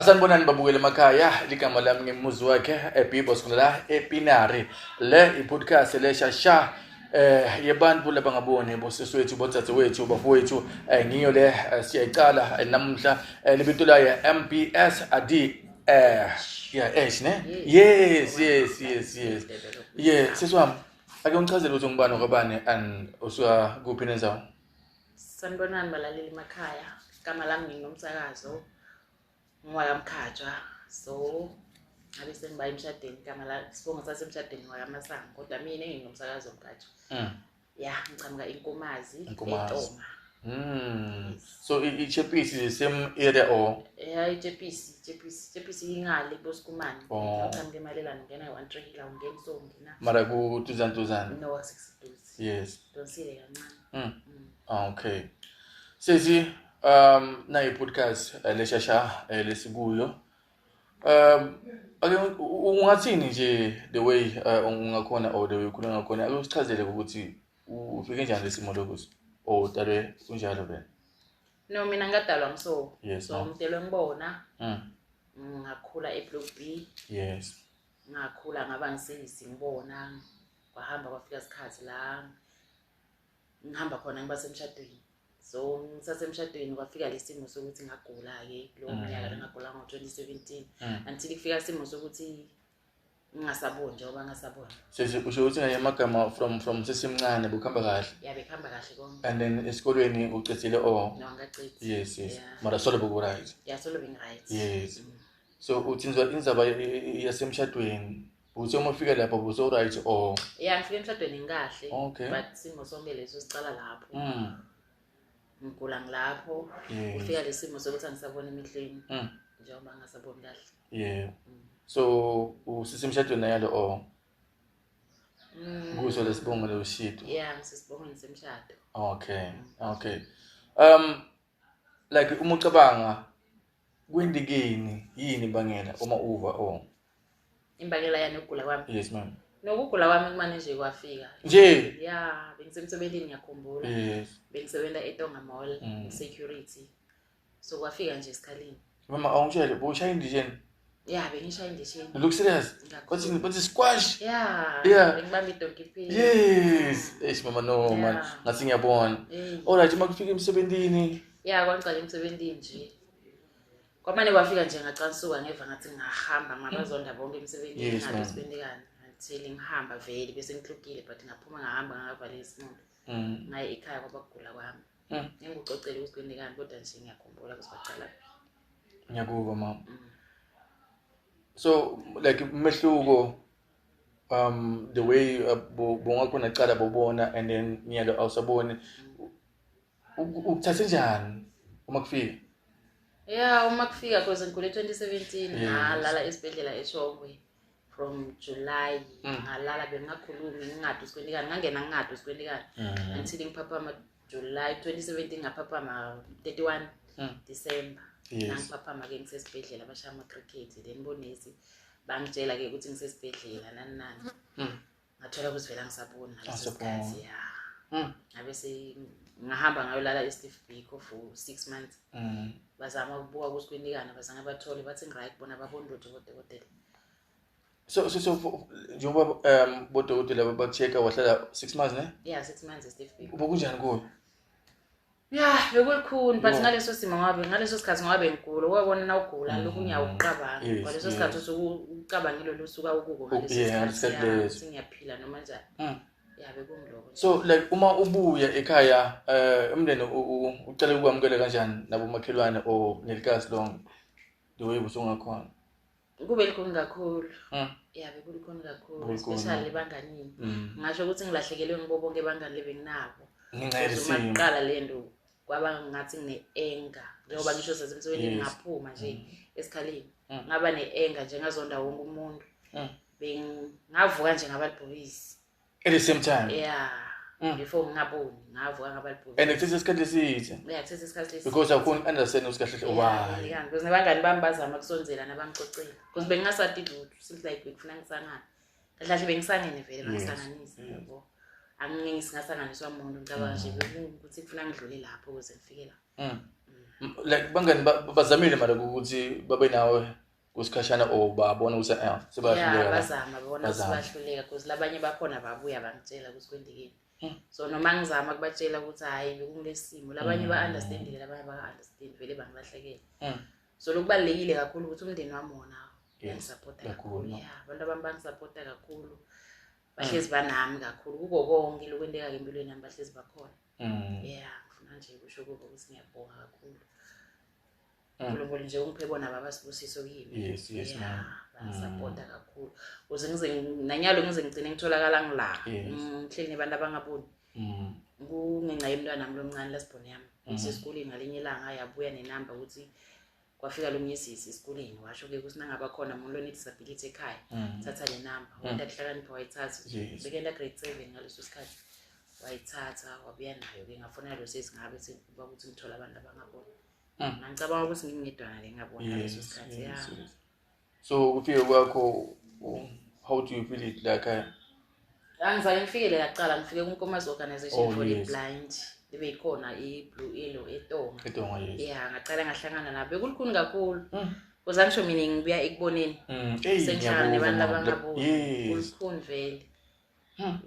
Asanibonani babukele emakhaya, ligama lami ngimuzi wakhe eBibo sikhona la ePinari. Le i-podcast leshasha yebantu labangaboni bosisi wethu, bodzadze wethu, bafowethu, ngiyo le siyayicala namuhla, libito layo MBS AD, yeah, H ne, yes. Yeah, sisi wami, ake ungichazele ukuthi ungubani wakabani and usuka kuphi nendzawo? Sanibonani balaleli emakhaya. Igama lami nginguNomsakazo. NgowakaMkhatshwa. So ngabe sengiba emshadweni, igama la sibongo sasemshadweni ngowakaMasango, kodwa mina nginguNomsakazo Mkhatshwa. Ya, ngichamuka iNkomazi. Inkomazi. eToma. So iChepisi is the same area or? Ya, iChepisi ingale boSikumane. Oh. Ngichamuka eMalelane, ngena i-One Tree Hill, awungeni so ngena. Mara ku tuzan tuzan. No, asikuseduze. Donsile kancane. Okay. Sisi, nayi podcast leshasha lesikuyo. Ake ungathini nje the way ungakhona or the way ukhuluma ngakhona, ake usichazele ukuthi ufike njani lesimo lokuthi or udalwe kunjalo vele? No, mina ngadalwa ngiso. So ma'am. Ngidelwe ngibona, ngakhula eBlock B. Ngakhula ngaba ngisisi ngibona, kwahamba kwafika isikhathi la ngihamba khona ngiba semshadweni. So ngisasemshadweni kwafika lesimo sokuthi ngagula-ke kulowo mnyaka lengagula ngo-2017 until kufika isimo sokuthi ngingasaboni, njengoba ngingasaboni. Sisi, usho ukuthi nganye amagama from sesimncane bukhamba kahle? Ya, bekuhamba kahle konke. And then esikolweni ucedzile or? No, angikacedi. Yes. Yeah. Mara solo boku right. Ya, solo bengi-right. So uthi indzaba yasemshadweni, uthi uma ufika lapho buso right or? Ya, ngifike emshadweni ngikahle. Okay. But isimo sonke leso sicala lapho. Ngigula ngilapho. Kufika lesimo sokuthi angisaboni emehlweni. Njengoba ngingasaboni kahle. So usisemshadweni nayalo or kuso lesibongo lewushito? Ya, ngisesibongweni semshado. Okay. Like uma ucabanga kwendikini, yini bangela uma uva or? Imbangela yani ukugula kwami? Yes, ma'am. Nokugula kwami kumane nje kwafika. Nje. Ya, bengisemsebenzini, ngiyakhumbula. Bengisebenza eTonga Mall, security. So kwafika nje esikhaleni. Mama, awungitshele, bowushaya indisheni? Ya, bengishaya indisheni. You look serious. Kakhulu. Bathi squash. Ya, bengibamba idonki pin. Yes. Eish mama, no man. Ngathi ngiyabona. Alright, uma kufika emsebenzini. Ya, kwangicala emsebenzini nje. Kwamane kwafika nje ngacansuka, ngeva ngathi ngahamba ngabazonda bonke emsebenzini, ngathi ma'am. usibendekani until ngihamba vele bese ngihlukile, but ngaphuma ngahamba ngakavaleli isimuntu. Ngaye ekhaya kwaba kugula kwami. Ngikucocele ukuthi kwendekani, kodwa nje ngiyakhumbula ukuthi kwacala. Ngiyakuva mama. So like umehluko, the way bongakhona kucala bobona and then nyalo awusaboni, ukuthathe njani uma kufika? Ya, uma kufika, cause ngigule 2017, ngalala esibhedlela eShongwe from July. Ngalala bengingakhulumi, ngingadi usikwendikani, ngangena ngingadi usikwendikani until ngiphaphama July 2017, ngaphaphama 31 December. Ngangiphaphama-ke ngisesibhedlela, bashaya ama-cricket, then bonesi bangitshela-ke ukuthi ngisesibhedlela nani nani. Ngathola ukuthi vele angisaboni ngaleso Awusaboni. sikhathi, ya. Ngabe ngahamba ngayolala e-Steve Biko for 6 months. Bazama ukubuka ukuthi kwenikana, bazange bathole, bathi ngi-right bona, baboni lutho bodokotela. So njengoba bodokotela baku-check-a, wahlala 6 months ne? Ya, 6 months e-Steve Biko. Ubokunjani kuwe? Ya, bekulikhuni, but Yo. ngaleso simo ngabe ngaleso sikhathi ngoba ngigula, wabona na ugula lokhu ngiyawuqabanga. Ngaleso sikhathi usuke ucabangile losuka ukuko ngaleso Yeah, sikhathi, ngalesikhathi ya, leso. ukuthi ngiyaphila noma njani. Ya, bekungiloko. So like uma ubuya ekhaya, umndeni ucela ukwamukela kanjani, nabomakhelwane or nelikasi lonke, the way ubusongakhona? Kube likhuni kakhulu. Ya, bekulikhuni kakhulu, Bekulikhuni. especially ebanganini. Ngasho ukuthi ngilahlekelwe ngibo bonke abangani lebenginabo. Ngenxa Uma yalesimo. kuqala le nto kwaba ngathi ngine-anger, njengoba ngisho sasemsebenzini, ngaphuma nje esikhaleni, ngaba ne-anger nje, ngazonda wonke umuntu. Bengavuka nje ngaba libhokisi. At the same time? Yeah. Before ngingaboni, ngavuka ngaba libhokisi. And kuthatha isikhathi eside. Yeah, kuthatha isikhathi eside. Because awukhoni understand ukuthi kahle kahle why. Yeah, because nabangani bami bazama kusondzela nabangicocela, because bengingasati lutho, seems like bekufuna ngisangane kahle kahle, bengisangene vele, bangisanganisa, yabo, angeke singasanganiswa muntu, ngicabanga nje bekuwukuthi kufuna ngidlule lapho ukuze ngifike la. Like bangani bazamile mara ukuthi babe nawe kusikhashana or babona ukuthi sebayahluleka ya la? Bazama, bona ukuthi Bazama. Bahluleka because labanye bakhona babuya bangitshela ukuthi kwendekeni. So noma ngizama kubatshela ukuthi hhayi, bekunkulesi simo, labanye ba-understandile, labanye baka-understand, vele bangilahlekela. So lokubalulekile kakhulu ukuthi umndeni wami wona uyangisapota kakhulu, kakhulu. No. Ya, abantu abami bangisapota kakhulu, bahlezi banami kakhulu kuko konke lokwenteka-ke empilweni yami, bahlezi bakhona. Ya, ngifuna nje kusho kubo ukuthi ngiyabonga kakhulu. Unkulunkulu nje ungiphe bona baba sibusiso kimi. Yes, Ya, ma'am. bangisapota kakhulu ukuze ngize nanyalo ngize ngigcine ngitholakala ngila. Ngihleli nebantu abangaboni kungenxa yemntwana wami lomncane, lasibhone yami, isesikoleni ngalinye ilanga yabuya nenamba ukuthi kwafika lo mnye sisi esikoleni, washo-ke ukuthi nangaba khona umuntu one-disability ekhaya, thatha le namba. Wenta kuhlakanipha, wayithatha. Bekenda grade 7 ngaleso sikhathi, wayithatha wabuya nayo-ke. Ngafonela lo sesi, ngabe sekuba ukuthi ngithola abantu abangaboni. Ngangicabanga ukuthi ngingedwana le ngabona ngaleso sikhathi, ya. Yes. So kufika kwakho, how do you feel it like? Angizake ngifikele lacala, ngifike kuNkomazi Organization for the Blind, libe yikhona i-Blue Elo eTonga. Etonga, yes. Ya, ngacala ngahlangana nabo, bekulukhuni kakhulu because angisho mina ngibuya ekuboneni, Eyi, sengihlangana ngiyakuva, nebantu mama. labangaboni. Kulukhuni vele.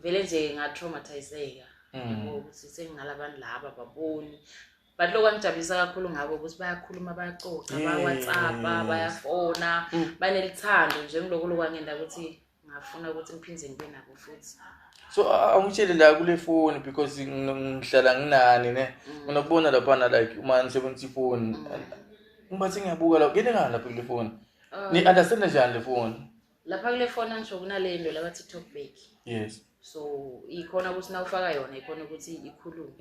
Vele nje ngatraumatizeka, yabo, ukuthi sengingalabantu laba baboni, but lokhu angijabulisa kakhulu ngabo ukuthi bayakhuluma, bayacoca, baya-WhatsApp, bayafona, banelithando nje. Ngiloko lokwangenda ukuthi ngafuna ukuthi ngiphinde ngibe nabo futhi. So awungitshele la kule phone, because ngihlala nginani ne, nginokubona laphana, like uma nisebenzisa ifoni, ngibathi ngiyabuka la kene ngani lapha kule phone, ni understand njani le phone? Lapha kule foni, angisho kunale nto labathi talkback. So ikhona ukuthi na ufaka yona, ikhona ukuthi ikhulume,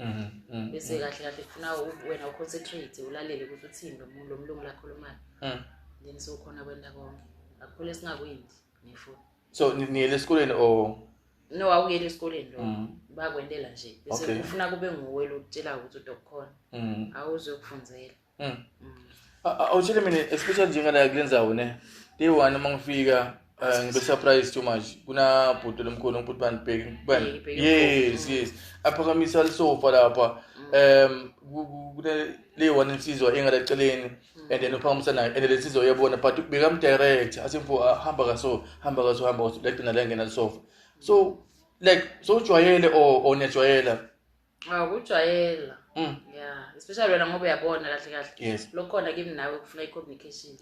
bese kahle kahle kufuna wena uconcentrate, ulalele ukuthi uthini lo muntu, lo mlungu lakhulumayo. Then sewukhona kwenta konke, akukhulu esingakwenzi ngefoni. So niyele esikoleni or? No, awuyeli esikoleni lo, bakwentela nje, bese kufuna kube nguwe lokutshela ukuthi udokukhona, awuzokufundzela. Awutshele mina, especially njengala kule ndzawo ne, day one uma ngifika, ngibe surprised too much, kuna bhuti lomkhulu, ngibhuti bani, Bheki bani? Bheki, Bheki. Yes, yes, aphakamisa lisofa lapha, kune le one insizwa engalaceleni, and then uphakamisa nayo, and le nsizwa uyabona, but bekamdirect asimfo, hamba kaso, hamba kaso, hamba kaso, lagcina langena lisofa. So like sowujwayele or niyajwayela? Awukujwayela. Yeah, especially wena ngoba uyabona kahle kahle. Lokhona kimi nawe kufuna i-communication.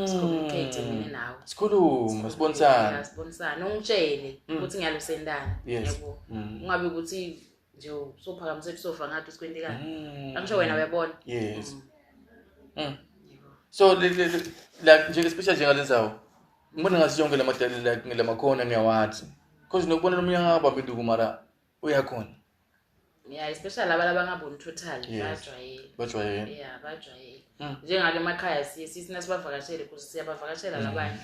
Sicommunicate mina nawe. Sikhulume, sibonisane. Yeah, sibonisane. Ungitshele ukuthi ngiyalusendana. Yabo. Ungabe ukuthi nje usophakamise isofa ngathi usikwentekani. Angisho wena uyabona. Yes. Yebo. So like nje, especially njengalendzawo, ngibona ngathi yonke lamadala, like ngilamakhona niyawathi, because nokubona lomunye angabamba induku mara uyakhona. Yeah, especially laba labangaboni total, bajwayele. Bajwayele. Yeah, bajwayele. Njengake emakhaya siye sithi nasibavakashele, because siyabavakashela labanye.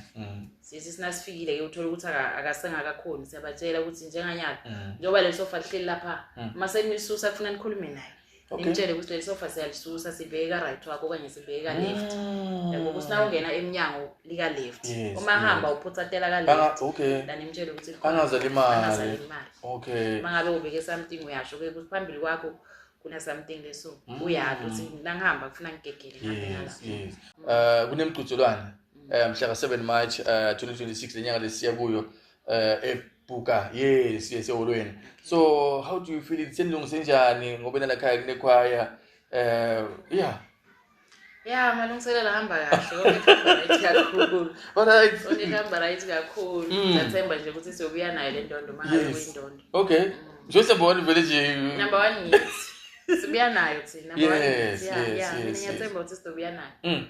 Siye sithi nasifikile ke uthola ukuthi akasengakakhoni, siyabatshela ukuthi njenganyalo njengoba le sofa lihleli lapha, mase nilisusa kufuna nikhulume naye. Nimtshele ukuthi leli sofa siyalisusa, sibheke ka-right wakho okanye sibheke ka-left. Yabo, ukuthi na ungena emnyango lika-left. Uma hamba uphutsatela ka-left. La nimtshele ukuthi likhona. Angazalimali. Angazalimali. Okay. Uma ngabe ubeke something, uyasho ke ukuthi phambili kwakho kuna something leso. Uyazi ukuthi nangihamba kufuna ngigegele ngihambe ngala. Yes. Kunemgqugquzelwano mhla ka-7 March 2026, lenyanga lesiya kuyo, eBuka. Yes, eholweni. So how do you feel it? Senilungise njani ngoba nalakhaya kunekhwaya? Yeah. Ya, amalungiselelo ahamba kahle, konke kuhamba right kakhulu. All right. Konke kuhamba right kakhulu. Siyathemba nje ukuthi siyobuya nayo le ndondo uma ngabe kuyindondo. Okay. Nje siyabona vele nje. Number one ngithi sibuya nayo thina, number one ngithi, ya, ya, mina ngiyathemba ukuthi sizobuya nayo.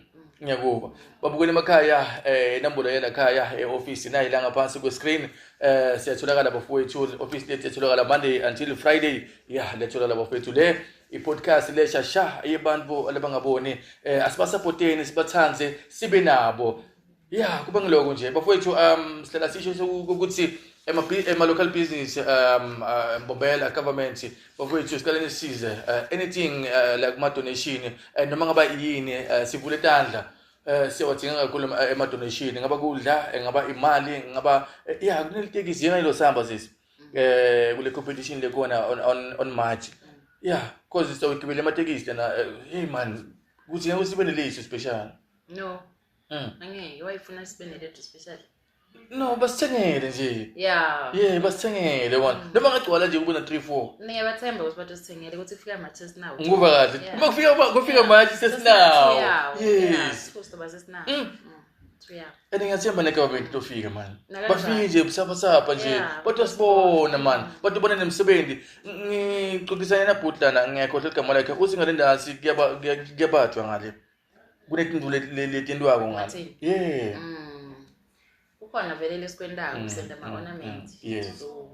Ngiyakuva. Babukweni emakhaya, inombolo yelakhaya e-office nayi la ngaphansi kwe-screen. Siyatholakala bafowethu, office lethu yatholakala Monday until Friday. Yeah, letholakala bafowethu, le i-podcast lesha sha yebantu labangaboni. Asibasupporteni, sibathanze, sibe nabo. Yeah, kuba ngiloko nje. Bafowethu, sihlala sisho ukuthi ema local business, Mbombela government, bafowethu, sicela nisize, anything, like ma donation, noma ngaba yini, sivule tandla. Siyawadinga kakhulu ema donation, ngaba kudla, ngaba imali, ngaba yeah, kunelitekisi yena sihamba sisi kule competition lekhona on March. Yeah, cause sawugibela ematekisi lena, hey man, Ukuthi ngeke sibe nelethu special. No. Angeke wayifuna sibe nelethu special. No, basithengele nje. Yeah. Yeah, basithengele one. Noma ngagcwala nje kube na 3 4. Ngiyabathemba ukuthi batosithengele ukuthi kufika manje sesinawo. Ngikuva kahle. Yeah. Uma kufika manje sesinawo. Yes. Yes. Sesinawo. Yeah. And ngiyathemba ne-government itofika mani. Nakanjani. Bafike nje busaphasapha nje. Yeah. Batosibona mani. Batobona nemsebenzi. Ngixoxisane nabhuti lana ngiyakhohlwa igama lakhe. Uthi ngale ndasi kuyabajwa ngale. Kunetinto letentiwako ngale. Ngathini? Yeah. Kukhona vele lesikwendako senda ama-ornament. Yes. So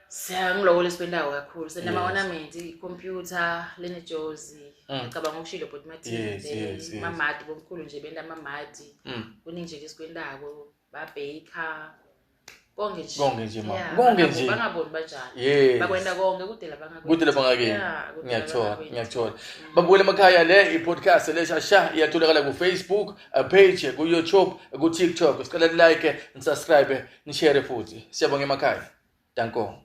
siyangiloko lesikwendako kakhulu senda Yes. ama-ornament, ikhompyutha lenejozi. Ngicabanga ukushilo bhuti Martin. Yes, yes, yes. Mamadi bomkhulu nje benda amamadi. Kuningi nje lesikwendako, babhaker. Konke nje. Konke nje, ma. Yeah, Konke nje. Bangaboni banjani. Yes. Bakwenda konke kude la bangakwenzi. Kude la bangakwenzi. Yeah, kude la Ngiyakuthola, bangakwenzi. ngiyakuthola. Babukele emakhaya le i-podcast le shasha iyatholakala ku-Facebook page, ku-YouTube, ku-TikTok. Sicela like, nisubscribe, nishare futhi. Siyabonga emakhaya. Danko.